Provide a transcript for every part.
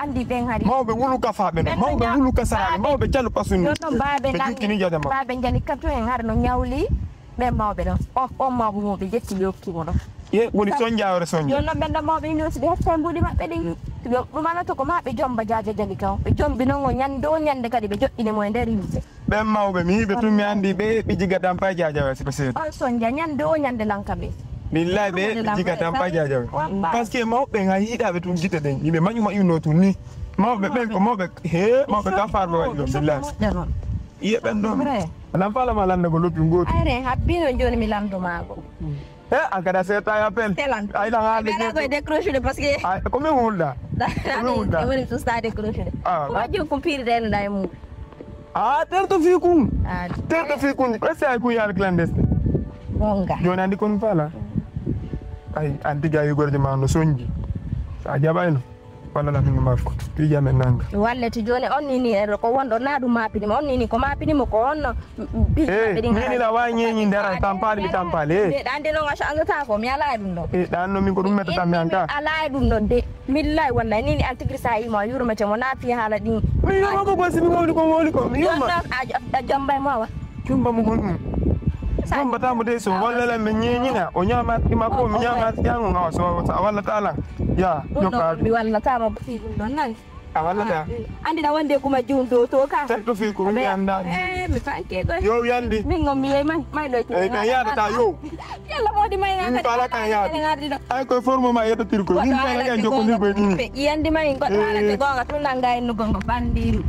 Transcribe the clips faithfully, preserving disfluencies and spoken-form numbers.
Anndi ɓen hari. Mawɓe wulu kafaaɓe no, mawɓe wulu kasaraani, mawɓe calu pasunni. Ɗon ɗon baabe ɓe ngal, jikkini jadama. Baabe njani kam to en hari no ñawli. Ɓen mawɓe ɗon, on, on mawɓe mo ɓe ƴetti ɓe okki mo ɗon. Ye, woni sonja ore sonja. Yo non ɓen ɗon mawɓe université hetto mbuuɗi maɓɓe ɗin. Yo ɗum ana to ko ma ɓe jomba jaaja jali kan. Ɓe jombi non o ñande o ñande kadi ɓe joɗɗini mo e nder yimɓe. Ɓen mawɓe mi yiɓe tun mi andi ɓe ɓe jiga tampa jaaja wa siɓe seeɗa. On sonja ñande o ñande lanka ɓe. Billahi ɓe ɓe jiga tampa jaaja wa. Parce que mawɓe nga yiɗaɓe tun gite ɗen. Yimɓe maƴu maƴu no tun ni. Mawɓe ɓen ko mawɓe he mawɓe ka farɓe waɗi ɗum billahi. Iye ɓen ɗon. Vrai. Alan fala ma landa ko loppi ngoti. Ayre happino joni mi lando mago. He an kada seta ya pel. Telan. Ay la ngale. Ala ko décrocher de parce que. Ay ko mi hulda. Ko mi hulda. Woni tout ça décrocher de. Ah. Ko majjum ko piri den da mu. Ah, terto fi kun. Ah. Terto fi kun. Ko sai ku yar clandestin. Bonga. Joni andi kon fala. Ay antiga yu gorje ma no sonji. Sa jabayno. Walla la hingo makko piiji amen nanga. Walle to joni on nini e ko wonɗo na ɗum mapini mo on nini ko mapini mo ko on. Piiji maɓɓe ɗin nini la wa ñeñi ndara tampali ɓe tampali e. Mbiɗa andi noon a changata ko mi ala e ɗum ɗon. E ɗan no min ko ɗum mettata mi an ka. Ala e ɗum ɗon de. Billahi wallahi nini an tigri sa yimo a yurmete mo na fi haala ɗin. Mi yurma ko bosi mi wowli ko wowli ko mi yurma. A jomba e mo awa. Jomba mo honɗum. Jombatamo de so wallala mi ñeñina o ñama ima ko mi ñama jango ngawa so a wallata lan. Ya jokka mi wallata ma fi ɗum ɗon nan. A wallata. Andi na wonde kuma jum do to ka. Tekto fi ko mi anda. Eh mi fanke ko. Yo yandi. Min ngom mi yey man may do. Eh ben yada ta yo. Yalla modi may na. Fala kan yada. Ay ko formo ma yata tir ko. Min fala kan jokko ni ko ni. Yandi may ko ala ko gonga tun nanga en gonga bandiru.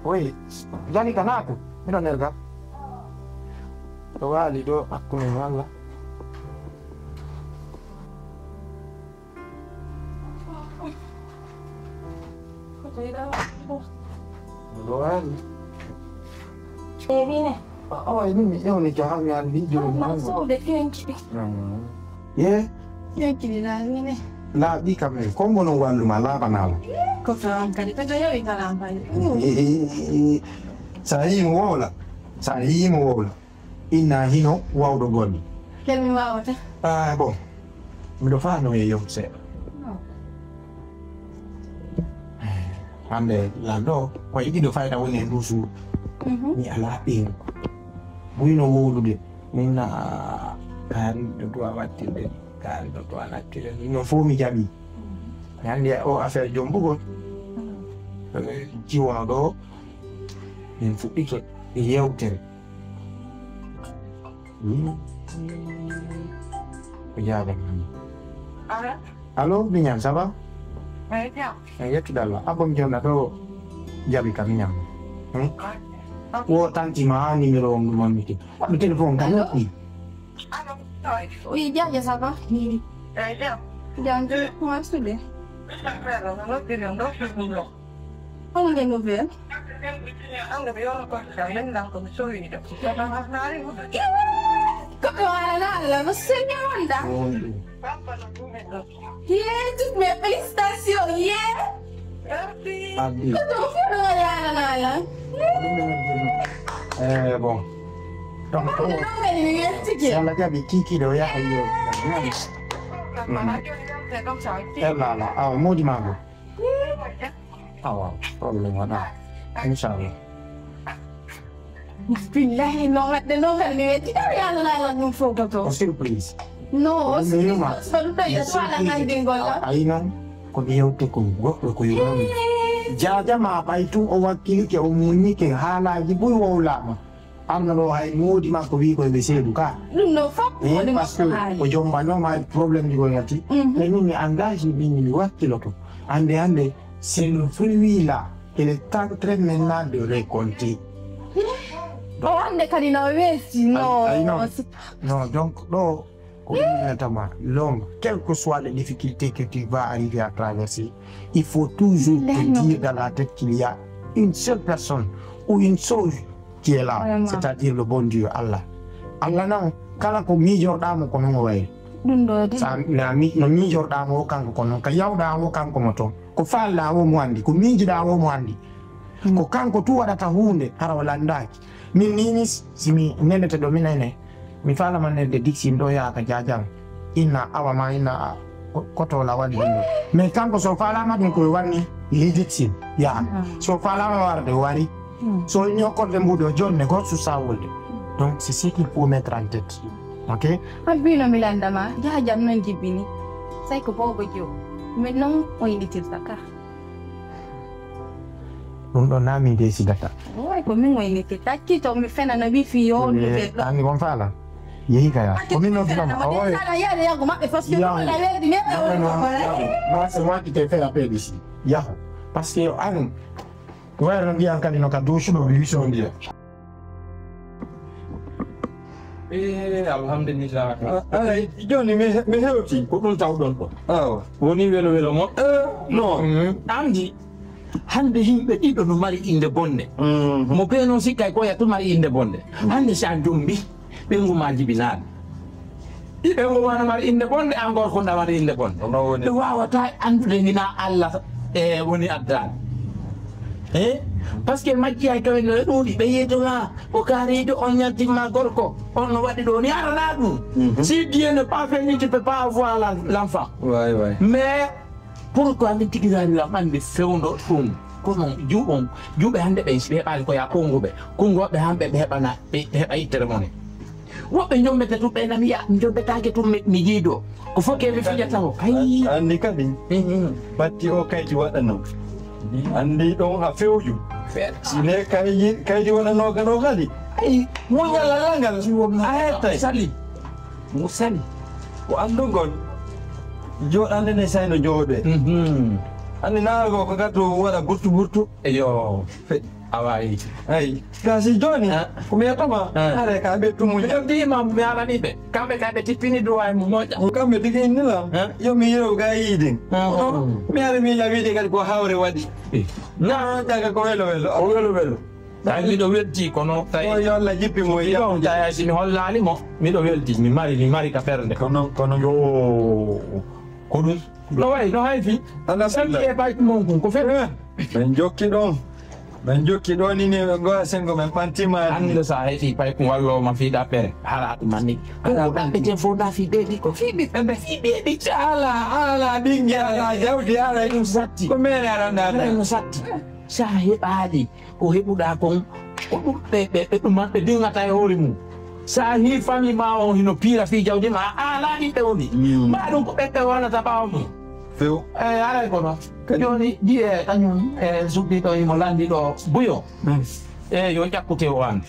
Oye, jani kanaku, mino nerga. To wali do akkuno wala. Ɗo waali. Eɓine. Awa e min mi ƴewni jahal mi an lijo mi hango. Sowde kenci. Ye. Kenci ni na mine. Laaɓi kam en kombo non walluma laaɓanala. Ko to an kadi ko to yawi kala an bani. Sa yimo wowla. Sa yimo wowla. Inna hino wawɗo golle. Kel mi wawata. Ah bon. Miɗo faano e yewtu seeɗa. Hande lanɗo ko e ɗiɗo fayda woni e ndusu. Mi ala ɓeyngu. Buyno wowlude. Min na kaari ɗo duwa wattirde. Kaari ɗo duwa nattirde. Ɗum ɗon fof mi jaɓi. Mi hande o affaire jombugol. Jiwono ɗo. Min fuɗɗike e yewtere. Ko jaabam. Allo miñam ça va? Eyi yettude Allah abom jonna ɗo jaɓi ka miñam. Wo tanti ma numéro on ɗum on miti waɗɗo téléphone ka noppi. Oui, Diadia, ça va? Eyi jam. Jam, comment tu es? Hono nde nouvelle? Hannde mi yoro ko ka min nan ko mi sowi ɗo. Ko mi waalana Allah no selli wonda. Yee toutes mes félicitations yee. Abdi. Ko ɗum fof ɗo waalana Allah. Eh bon. Donc ɗo. Ngel mi yettike. Yalla jaɓi kiki ɗo yaha yo. Ella ala awa modi mago. Awa, problème waɗa. Inchallah. Billahi non wadde non kadi mi wetti kadi Allah lala ɗum fof ko to. Ko surprise. Non o surprise so ɗum ɗo yeso ala nandi ngol. Ayi noon ko mi yewte ko goɗɗo ko yurami. Jaajama ɓay tun o wakkilike o muññike haalaji buy wowlama. Arno ɗo hay moodi makko wi koye ɓe seedu ka. Ɗum ɗo fof woni parce que o jombanoma e problème ji koye ngati. Mais min mi engage min mi wakkiloto. Hande hande c'est le fruit là. Il est en train maintenant de récolter. O wonde kadi no weesi no. Ay non. Non donc ɗo ko ɗum tama l'homme quelles que soient les difficultés que tu vas arriver à traverser, il faut toujours te dire dans la tête qu'il y a une seule personne ou une chose qui est là, c'est-à-dire le bon Dieu, Allah. Allah nan kala ko miijorɗamo ko non o wayri. Ɗum ɗo de. Sa na mi no miijorɗamo o kanko ko non ka yawɗa o kanko mo toon ko faalɗa o mo andi ko miijiɗa o mo andi. Ko kanko tu waɗata huunde, hara o lanndaaki. Min nii ni, si mi nelete ɗo, mi nene, mi faalama nelde Dixine ɗo yaaka Jaajan. Inna awa ma, inna a, ko, kotola waɗi ɗum ɗo. Mais kanko so faalama ɗum koye wanni, yi Dixine, yaha. Mm. So faalama warde, wari. Mm. So ñokkorde mbuɗo, jonne, gor susa wolde. Donc, c'est ce qu'il faut mettre en tête. Ok? Habbino mi landa ma, Jaajan non jibbini. Sai ko bobo jo. Min non o yinditirta ka. Ɗum ɗo na min desidata. Oy, ko min woni ke tacci to mi fena no wi fi yo mi Eh, be. Anni kon faala. Yehi kaya. Ko min no fama. Oy. Sala yare yago maɓɓe parce que Yago. Wala werdi me. Non, non, non. Moi, c'est moi qui t'ai fait appel ici. Yaho. Parce que an, wayro mbiyan kadi no ka douche ɗo, wi so mbiya. Eh, alhamdulillah. Ah, ah, joni mi, mi hewti. Ko ɗum tawɗon ɗo. Awa. Woni welo welo mo. Eh, non. Mm. Andi, hande yimɓe ɗiɗo no mari inde bonde. Mhm. Mo beno sikkay ko yatto mari inde bonde. Hande sa jombi, ɓe nguma jibinaade. Ɓe nguma no mari inde bonde, an gorko nda mari inde bonde. Hono woni? Ɓe wawata andude ngina Allah, eh, woni addaade. Eh? Parce que majji ay kawen no ɗuuɗi, ɓe yeeto ma, ko kaariijo on yaltimma gorko, on no waɗi ɗo ni, arana ɗum. Mhm. Si Dieu n'est pas venu, tu peux pas avoir l'en-, l'enfant. Ouais, ouais. Mais, pourquoi mi tigi rani lam ande fewndo ɗum? Kono juuɓon, juuɓe hande ɓen, si ɓe heɓaali ko ya konguɓe, konguɓe hamɓe ɓe heɓana, ɓe, ɓe heɓa ittere mone. Woɓɓe njombete tun, ɓe nami ya, njombetaake tun mi, mi jiido. Ko fof ke mi fijata o. Ay. Anndi kadi, Mhm. batti o kaydi waɗano. Anndi ɗon a fewju. Feere. Si ne kaydi, kaydi waɗano gano kadi. Ay, muñal Allah ngal. A hettay. Sali. Mo sali. Ko anndugol. Jooɗande ne sayno jooɗe. Mhm. Anndi naal go ko gaddo waɗa burtu burtu. Eyo. Fe- Awa, ayi. Ayi. Ka si jooni, Ah. ko mi yettoma, Ah. are ka ɓe tumuji. Mi noddi imam, mi arani ɓe. Kamɓe ka ɓe tippini duwa e mo moƴƴa. Ko kamɓe tigi inni lam. Ah. Yo mi yeru ga yiide. Ah. Kono mi ari mi ƴawiide kadi ko hawre waɗi. Eh. Na daga ko welo welo. O welo welo. Tawi miɗo welti kono tawi. O yo Allah jippi mo e Ɗiɗo on tawi si mi hollaali mo, miɗo welti, mi mari, mi mari ka ɓernde. Kono, kono. Yo. Ko ɗum. No wayi, no hayfi. Alhamdulillah. Sali e baytu mon kun, ko fe-, Eh, min jokki ɗon. Min jokki ɗon ni, ni ɓe goya sengo, min ɓantima. Hannde sa heɗi pay kun wallo ma fi ɗaɓɓere, hara ɗum manni. Ko Ala ɗaɓɓete fof na fi ɓeeɗi, ko fi ɓiɓɓe ɓe, fi ɓeeɗi. Ala, ala, ɓinngel, ala, jawdi, ala, e ɗum satti. Ko mere aranda, ala. Ɗum satti. Sa heɓaali ko heɓuɗaa kon, ko ɗum ɓe, ɓe, ɓe ɗum, ɓe diŋata e hoore mum. Sa hii famille ma on hino piira fii jawdi ma, a alaa ɓiɓɓe woni. Mm. Ma ɗum ko ɓe, ɓe wonata ɓaawo mum. Few. Eh, aray kono. Kadi. Jooni, ɗi e kañum, e suddiɗo himo lanndi ɗo buyo. Mm. Eh, yo ƴakkute o an.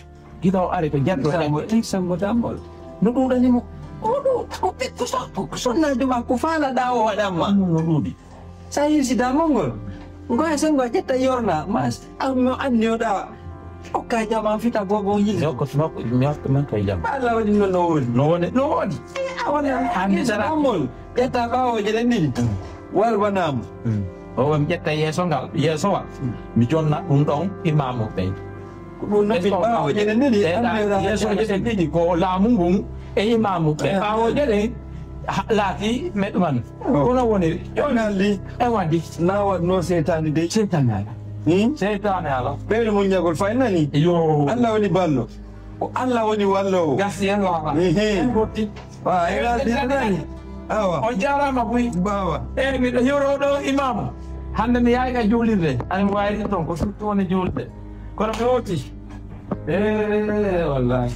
Gila o ari ko jatto Sambo, jatto. Sambo Dambol. No ɗuuɗani mo. O ɗo, ko ɓe, ko so-, ko sonnaajo ma, ko faalaɗaa o waɗan ma. No ɗuuɗi. Sa hirsi damol ngol, ngoya sengo a ƴetta yorna, ma s-, a, mo anniyoɗa, okka jama fita gogo yilde. Yo ko suma ko, mi hokka man koye jam. Allah waɗi noon no woni. No woni, no woni. Eh, a wona An hirsi dara. Damol, ƴetta ɓawo jeɗen ɗiɗi. Mm. Wal banama. Mm. O, mi ƴetta yeeso ngal, yeeso wal. Mm. Mi jonna ɗum ɗon imamu ɓen. Ko ɗum noppi ɓaawo jeɗen ɗiɗi, Seeɗa, anndeɗaa yeeso jeɗen ɗiɗi ko laamu ngun e imaamu ɓe. Eh. Ɓaawo jeɗen, ha, laati meɗɗuman. Oh. Kono woni, jooni, ngalli. E waddi. Na waɗno seytaane de. Seytaane ala. Hmm? Seytaane ala. Ɓeyɗo muññagol fay nani. Yo. Allah woni ballo. Ko Allah woni wallowo. Gasi en wawa. Ehe. En gotti. Wa, e ngal ɗiɗi nani. Awa. On jaaraama buy. Bawa. Eyi, miɗo hiwro ɗo imaamu. Hannde mi yahay ka juulirde. Ani mi wawi ɗum ɗon, ko surtout woni juulde. Kono mi hooti. Eh, wallahi.